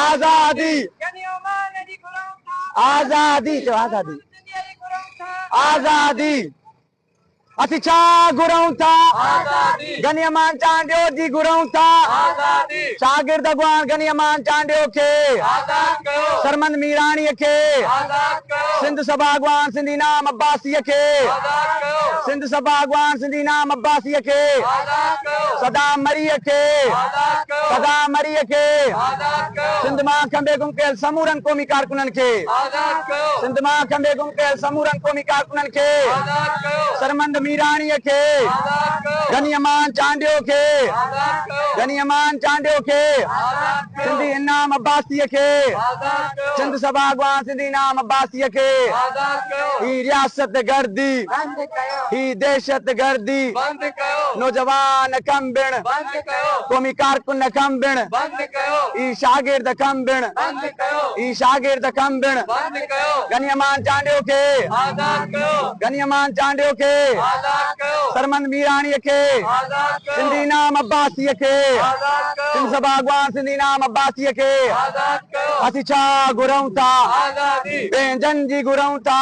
آزادي آزادي چئو آزادي آزادي اسين ڇا گهرون ٿا؟ غني امان چانڊيو جي گهرون ٿا. شاگرد اڳواڻ غني امان چانڊيو کي، سرمند ميراڻيء کي، سنڌ سڀا اڳواڻ سنڌي انعام عباسيء کي، سنڌ سڀا اڳواڻ سنڌي انعام عباسيء کي، صدام مريء کي، صدام مريء کي، سنڌ مان کنڀي گم ڪيل سمورن قومي ڪارڪنن کي، سنڌ مان کنڀي گم ڪيل سمورن قومي ڪارڪنن کي، سرمند ميراڻيء کي، غني امان چانڊيو کي، غني امان چانڊيو کي، سنڌي انعام عباسيء کي، سنڌ سڀا اڳواڻ سنڌي انعام عباسيء کي، هي رياست گردي، هي دهشت گردي، نوجوان کنڀڻ، قومي ڪارڪن کنڀڻ، هي شاگرد کنڀڻ، هي شاگرد کنڀڻ، غني امان چانڊيو کي، غني امان چانڊيو کي، سرمند ميراڻيء کي، سنڌي انعام عباسيء کي، سنڌ سڀا اڳواڻ سنڌي انعام عباسيء کي، اسين ڇا گهرون ٿا، پنهنجن جي گهرون ٿا.